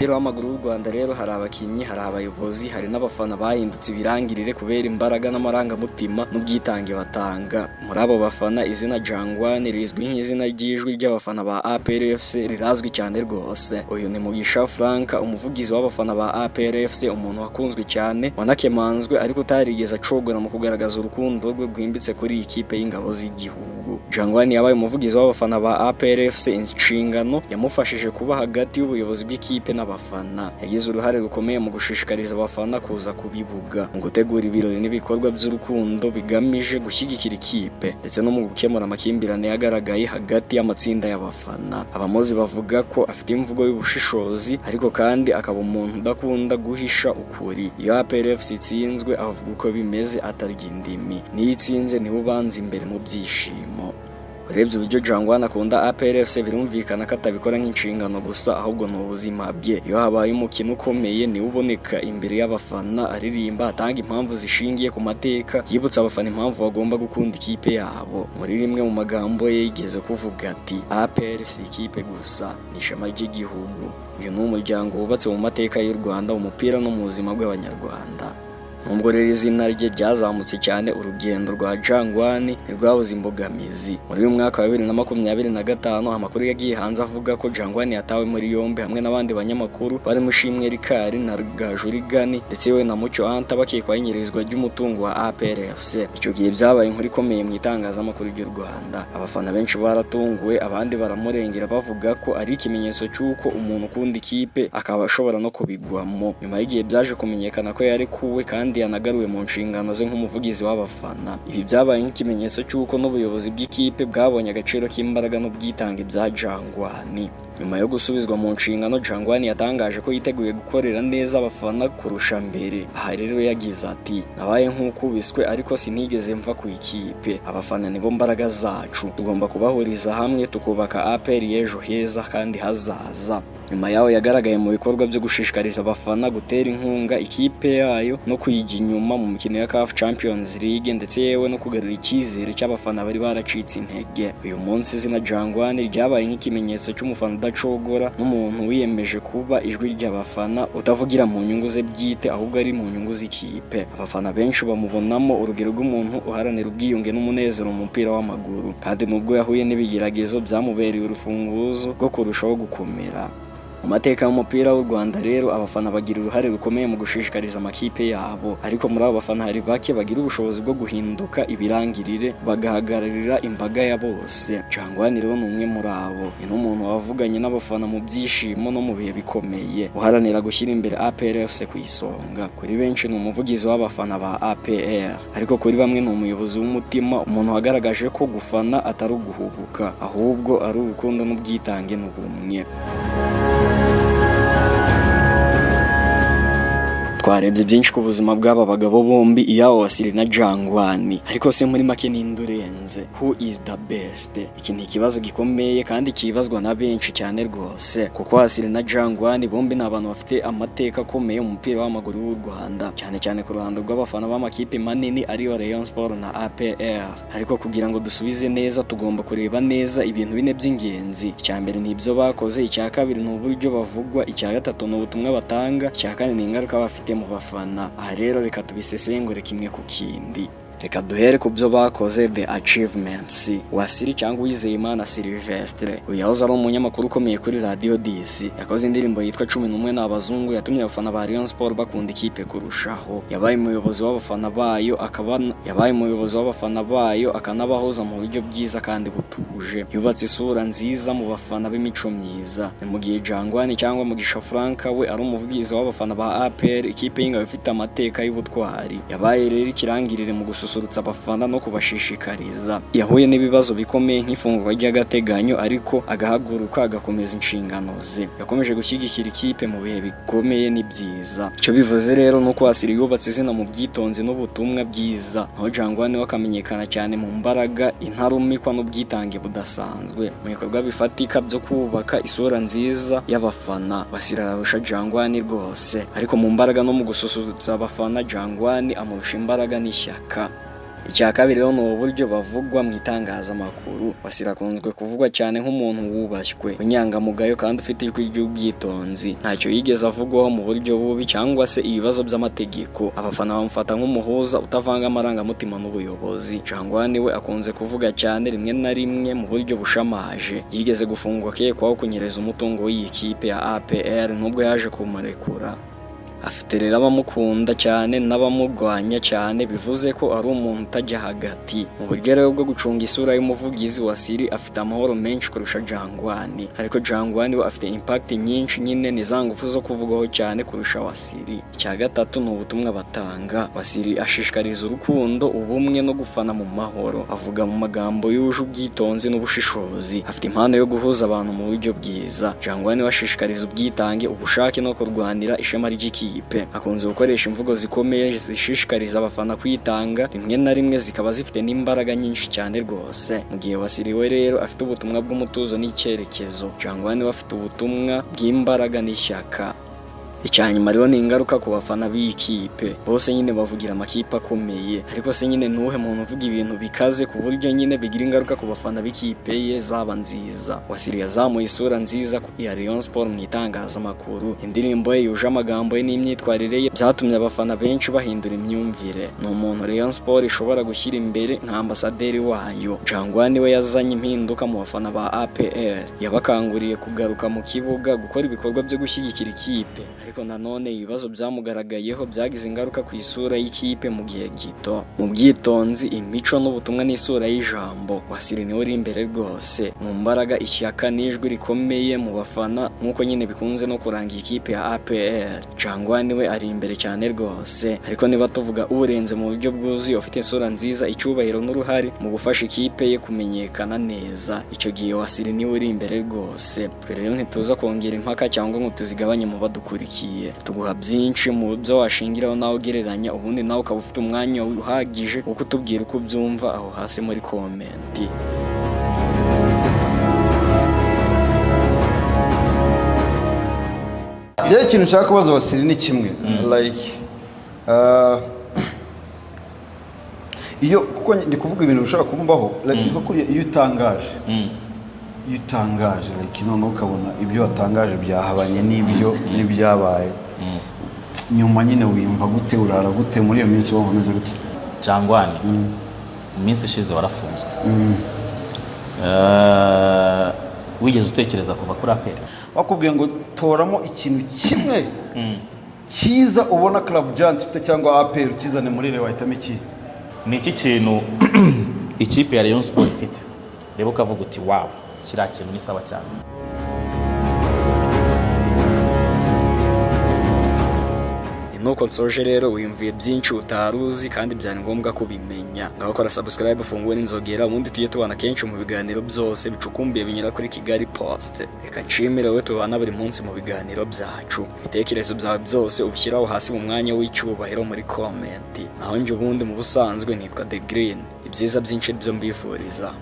Mupira w'amaguru w'u Rwanda rero, hari abakinnyi, hari abayobozi, hari n'abafana bahindutse ibirangirire kubera imbaraga n'amarangamutima n'ubwitange batanga. Muri abo bafana, izina Jangwani rizwi nk'izina ry'ijwi ry'abafana ba APR FC, rirazwi cyane rwose. Uyu ni Mugisha Frank, umuvugizi w'abafana ba APR FC, umuntu wakunzwe cyane, wanakemanzwe, ariko utarigeze acogora mu kugaragaza urukundo rwe rwimbitse kuri iyi kipe y'ingabo z'igihugu. Jangwani yabaye umuvugizi w'abafana ba APR FC, inshingano yamufashije kuba hagati y'ubuyobozi bw'ikipe n'abafana. Yagize uruhare rukomeye mu gushishikariza abafana kuza ku bibuga, mu gutegura ibirori n'ibikorwa by'urukundo bigamije gushyigikira ikipe, ndetse no mu gukemura amakimbirane yagaragaye hagati y'amatsinda y'abafana. Abamuzi bavuga ko afite imvugo y'ubushishozi, ariko kandi akaba umuntu udakunda guhisha ukuri. Iyo APR FC itsinzwe, avuga uko bimeze atarya indimi. Niyo itsinze, niwe ubanza imbere mu byishimo. Urebye uburyo Jangwani akunda APR FC, birumvikana ko atabikora nk'inshingano gusa, ahubwo ni ubuzima bwe. Iyo habaye umukino ukomeye, niwe uboneka imbere y'abafana, aririmba, atanga impamvu zishingiye ku mateka, yibutsa abafana impamvu bagomba gukunda ikipe yabo. Muri rimwe mu magambo ye yigeze kuvuga ati: "APR si ikipe gusa, ni ishema ry'igihugu." Uyu ni umuryango wubatse mu mateka y'u Rwanda, umupira no mu buzima bw'Abanyarwanda. Nubwo rero izina rye ryazamutse cyane, urugendo rwa Jangwani ntirwabuze imbogamizi. Muri uyu mwaka wa 2025, amakuru yagiye hanze avuga ko Jangwani yatawe muri yombi hamwe n'abandi banyamakuru barimo Ishimwe Rikari na Rugaju Rigani, ndetse we na Mucyo Anta, bakekwaho inyerezwa ry'umutungo wa APR FC. Icyo gihe byabaye inkuru ikomeye mu itangazamakuru ry'u Rwanda. Abafana benshi baratunguwe, abandi baramurengera, bavuga ko ari ikimenyetso cy'uko umuntu ukunda ikipe akaba ashobora no kubigwamo. Nyuma y'igihe byaje kumenyekana ko yarekuwe kandi yanagaruwe mu nshingano ze nk'umuvugizi w'abafana. Ibi byabaye nk'ikimenyetso cy'uko n'ubuyobozi bw'ikipe bwabonye agaciro k'imbaraga n'ubwitange bya Jangwani. Nyuma yo gusubizwa mu nshingano, Jangwani yatangaje ko yiteguye gukorera neza abafana kurusha mbere. Aha rero yagize ati: "Nabaye nk'ukubiswe, ariko sinigeze mva ku ikipe. Abafana nibo mbaraga zacu, tugomba kubahuriza hamwe tukubaka APR y'ejo heza kandi hazaza." Nyuma yaho yagaragaye mu bikorwa byo gushishikariza abafana gutera inkunga ikipe yayo no kuyijya inyuma mu mikino ya CAF Champions League, ndetse yewe no kugarura icyizere cy'abafana bari baracitse intege. Uyu munsi izina Jangwani ryabaye nk'ikimenyetso cy'umufana udacogora n'umuntu wiyemeje kuba ijwi ry'abafana, utavugira mu nyungu ze bwite, ahubwo ari mu nyungu z'ikipe. Abafana benshi bamubonamo urugero rw'umuntu uharanira ubwiyunge n'umunezero mu mupira w'amaguru, kandi nubwo yahuye n'ibigeragezo, byamubereye urufunguzo rwo kurushaho gukomera. Mu mateka y'umupira w'u Rwanda rero, abafana bagira uruhare rukomeye mu gushishikariza amakipe yabo, ariko muri abo bafana hari bake bagira ubushobozi bwo guhinduka ibirangirire, bagahagararira imbaga ya bose. Jangwani rero ni umwe muri abo. Ni n'umuntu wavuganye n'abafana mu byishimo no mu bihe bikomeye, uharanira gushyira imbere APR FC ku isonga. Kuri benshi ni umuvugizi w'abafana ba APR, ariko kuri bamwe ni umuyobozi w'umutima, umuntu wagaragaje ko gufana atari uguhubuka, ahubwo ari urukundo n'ubwitange n'ubumwe. Twarebye byinshi ku buzima bw'aba bagabo bombi, iyabo Wasili na Jangwani, ariko se muri make ninde urenze? Who is the best? Iki ni ikibazo gikomeye kandi kibazwa na benshi cyane rwose, kuko Wasili na Jangwani bombi ni abantu bafite amateka akomeye mu mupira w'amaguru w'u Rwanda, cyane cyane ku ruhando rw'abafana b'amakipe manini ariyo Rayon Sport na APR. Ariko kugira ngo dusubize neza, tugomba kureba neza ibintu bine by'ingenzi. Icya mbere ni ibyo bakoze, icya kabiri ni uburyo bavugwa, icya gatatu ni ubutumwa batanga, icya kane ni ingaruka bafite mu bafana. Aha rero reka tubisesengure kimwe ku kindi. Reka duhere ku byo bakoze, the achievements. Wasili cyangwa Uwizeyimana Sylvestre, uyu yahoze ari umunyamakuru ukomeye kuri Radio 10. Yakoze indirimbo yitwa 11 ni abazungu, yatumye abafana ba Rayon Sport bakunda ikipe kurushaho. Yabaye umuyobozi w'abafana bayo, akaba yabaye umuyobozi w'abafana bayo, akanabahoza mu buryo bwiza kandi butuje. Yubatse isura nziza mu bafana b'imico myiza. Ni mu gihe Jangwani cyangwa Mugisha Frank we ari umuvugizi w'abafana ba APR, ikipe y'ingabo ifite amateka y'ubutwari. Yabaye rero ikirangirire mu gususurutsa abafana no kubashishikariza. Yahuye n'ibibazo bikomeye nk'ifungurwa ry'agateganyo, ariko agahaguruka agakomeza inshingano ze. Yakomeje gushyigikira ikipe mu bihe bikomeye n'ibyiza. Icyo bivuze rero ni uko Wasili yubatse izina mu bwitonzi n'ubutumwa bwiza, naho Jangwani we akamenyekana cyane mu mbaraga, intarumikwa n'ubwitange budasanzwe mu bikorwa bifatika byo kubaka isura nziza y'abafana. Wasili ararusha Jangwani rwose, ariko mu mbaraga no mu gususurutsa abafana, Jangwani amurusha imbaraga n'ishyaka. Icya kabiri rero ni uburyo bavugwa mu itangazamakuru. Wasili akunzwe kuvugwa cyane nk'umuntu wubashywe, w'inyangamugayo kandi ufite ijwi ry'ubwitonzi. Ntacyo yigeze avugwaho mu buryo bubi cyangwa se ibibazo by'amategeko. Abafana bamufata nk'umuhuza utavanga amarangamutima n'ubuyobozi. Jangwani we akunze kuvuga cyane, rimwe na rimwe mu buryo bushamaje. Yigeze gufungwa akekwaho kunyereza umutungo w'iyi kipe ya APR, nubwo yaje kumurekura. Afite rero abamukunda cyane n'abamurwanya cyane, bivuze ko ari umuntu utajya hagati. Mu buryo rero bwo gucunga isura y'umuvugizi, Wasili afite amahoro menshi kurusha Jangwani, ariko Jangwani we afite impact nyinshi nyine, ni za ngufu zo kuvugaho cyane kurusha Wasili. Icya gatatu ni ubutumwa batanga. Wasili ashishikariza urukundo, ubumwe no gufana mu mahoro. Avuga mu magambo yuje ubwitonzi n'ubushishozi. Afite impano yo guhuza abantu mu buryo bwiza. Jangwani we ashishikariza ubwitange, ubushake no kurwanira ishema ry'ikipe. Akunze gukoresha imvugo zikomeye zishishikariza abafana kwitanga, rimwe na rimwe zikaba zifite n'imbaraga nyinshi cyane rwose. Mu gihe Wasili we rero afite ubutumwa bw'umutuzo n'icyerekezo, Jangwani we afite ubutumwa bw'imbaraga n'ishyaka. Icya nyuma rero ni ingaruka ku bafana b'iyi kipe. Bose nyine bavugira amakipe akomeye, ariko se nyine ntuhe muntu uvuga ibintu bikaze ku buryo nyine bigira ingaruka ku bafana b'ikipe ye zaba nziza? Wasili yazamuye isura nziza ya Rayon Sport mu itangazamakuru. Indirimbo ye yuje amagambo ye n'imyitwarire ye byatumye abafana benshi bahindura imyumvire. Ni umuntu Rayon Sport ishobora gushyira imbere nka ambasaderi wayo. Jangwani we yazanye impinduka mu bafana ba APR, yabakanguriye kugaruka mu kibuga, gukora ibikorwa byo gushyigikira ikipe. Ariko nanone ibibazo byamugaragayeho byagize ingaruka ku isura y'ikipe mu gihe gito. Mu bwitonzi, imico n'ubutumwa n'isura y'ijambo, Wasili niwe uri imbere rwose. Mu mbaraga, ishyaka n'ijwi rikomeye mu bafana, nk'uko nyine bikunze no kuranga ikipe ya APR, Jangwani we ari imbere cyane rwose. Ariko niba tuvuga urenze mu buryo bwuzuye, ufite isura nziza, icyubahiro n'uruhare mu gufasha ikipe ye kumenyekana neza, icyo gihe Wasili niwe uri imbere rwose. Twe rero ntituza kongera impaka cyangwa ngo tuzigabanye mu badukurikiye. Tuguha byinshi mu byo washingiraho nawe ugereranya, ubundi nawe ukaba ufite umwanya uhagije wo kutubwira uko ubyumva aho hasi muri comment. Njyewe ikintu nshaka kubaza Wasili ni kimwe, like iyo, kuko ndi kuvuga ibintu bishobora kumbaho, like nko kuriya iyo utangaje like noneho ukabona ibyo watangaje byahabanye n'ibyo n'ibyabaye nyuma, nyine wiyumva gute? Urara gute muri iyo minsi? Wowe umeze gute? Jangwani, mu minsi ishize warafunzwe. Wigeze utekereza kuva kuri APR? Bakubwiye ngo toramo ikintu kimwe cyiza ubona Club Giant ifite cyangwa APR, ukizane muri Rayon, wahitamo iki? Ni iki kintu ikipe ya Rayon Sport ifite reba ukavuga uti: "Wow, kiriya kintu ni sawa cyane"? Nuko nsoje rero, wiyumviye byinshi utari uzi kandi byari ngombwa kubimenya. Ngaho kora subscribe, ufungure n'inzogera, ubundi tujye tubana kenshi mu biganiro byose bicukumbuye binyura kuri Kigali Post. Reka nshimire wowe tubana buri munsi mu biganiro byacu. Ibitekerezo byawe byose ubishyiraho hasi mu mwanya w'icyubahiro muri comment. Naho njye ubundi mu busanzwe nitwa The Green. Ibyiza byinshi byo mbifuriza.